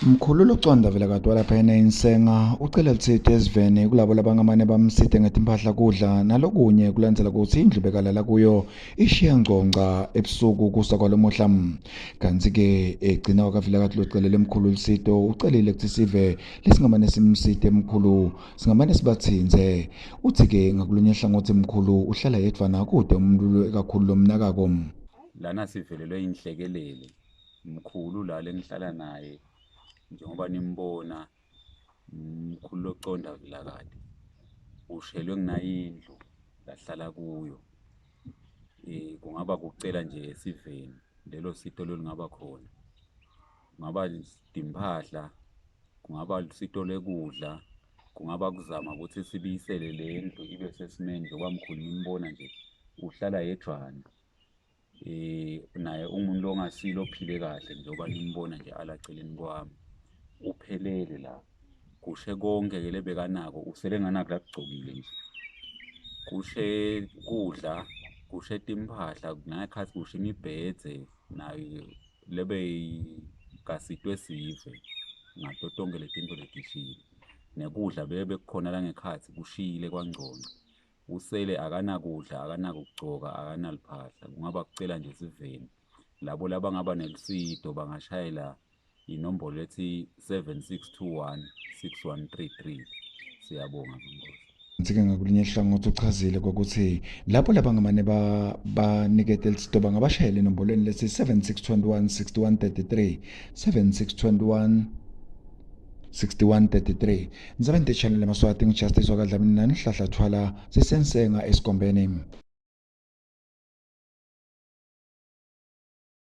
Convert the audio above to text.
Mkhulu Loconda Vilakati walapha eNayinsenga ucela lusito esiveni kulabo labangamane bamsite ngetimpahla kudla nalokunye kulandzela kutsi indlu bekalala kuyo ishiya ngcongca ebusuku kusa kwalomuhla. Kantsi-ke egcina wakaVilakati locelele mkhulu lusito ucelile kutsi sive lesingamane simsite mkhulu singamane sibatsintse. Utsi-ke ngakulunye hlangothi mkhulu uhlala yedvwana kute umuntu kakhulu lomnakako. Lana sivelelwe inhlekelele mkhulu la lengihlala naye njengoba nimbona mkhulu Loconda Vilakati ushelwe nginayindlu lahlala kuyo. Kungaba kucela nje esiveni lelo sito lolungaba khona, kungaba timphahla, kungaba lusito lwekudla, kungaba kuzama ukuthi sibuyisele le ndlu ibe sesimeni njengoba mkhulu nimbona nje uhlala yedvwana. Naye umuntu ongasilo ophile kahle njengoba nimbona nje alaceleni kwami uphelele la kushe konke-ke lebekanako usele nganako lakugcokile nje kushe kudla kushe timphahla ngekhathi kushe imibhedze nayo lebe kasitwe sive ngato tonke letinto letishile nekudla bebe bekukhona la ngekhatsi kushile kwangcongca. Usele akanakudla, akanakugcoka, akanaliphahla. Kungaba kucela nje esiveni. Labo labangaba nelusito bangashayela inombolo lethi 7621 6133. Siyabonga Nkosi. Ntsike ngakulunye hlangothi uchazile kwekutsi lapho labangamane banikete lisito bangabashayela enombolweni letsi 7621 6133 7621 6133. Ndzabeni Channel Emaswati ngiJustice wakaDlamini nani Hlahla Thwala sisensenga esigombeni.